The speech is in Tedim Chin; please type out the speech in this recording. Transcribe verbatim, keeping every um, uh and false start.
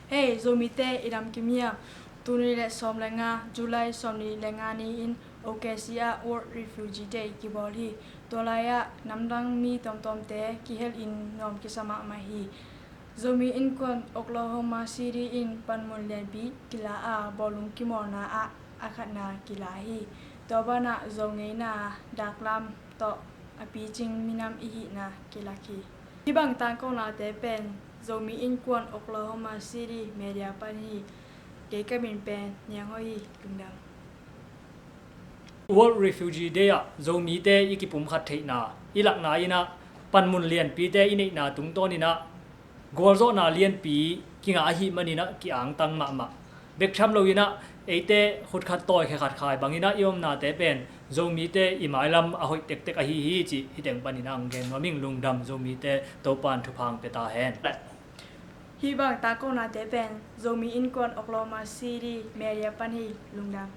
Hei Zomite, i dam kim hiam? Tul nih le sawm le nga, July sawm nih le nga ni-in O K C ah World Refugee Day kibawl hi. Tua lai-ah namdang mi tuamtuamte kihelin nuam kisa mahmah hi. Zomi innkuan Oklahoma City in panmun lianpi kila a, bawlung kimawlna ah a khatna kila hi. Tua banah Zo ngeina daklam tawh a picing minam i hihna kilak hi. Hih bang tangkonate pen Zomi innkuan Oklahoma City media pan hi. Kei ka min pen Niang Hoih hi. Lungdam. World Refugee Day ah Zomite i kipumkhat theihna i lakna inah panmun lianpite i neihna tungtawninah gualzawhna lianpi kingah ahih maninah ki-angtang mahmah. Bek tham loinah eite khutkhat tawi khe khat khai banginah i omnate pen Zomite i mailam a hoih tektek ahi hi cih hih teng paninah ang gen nuam ing. Lungdam Zomite, Topan thupha ang pia ta hen. Hih bang tangkonate pen Zomi innkuan Oklahoma City media pan hi. Lungdam.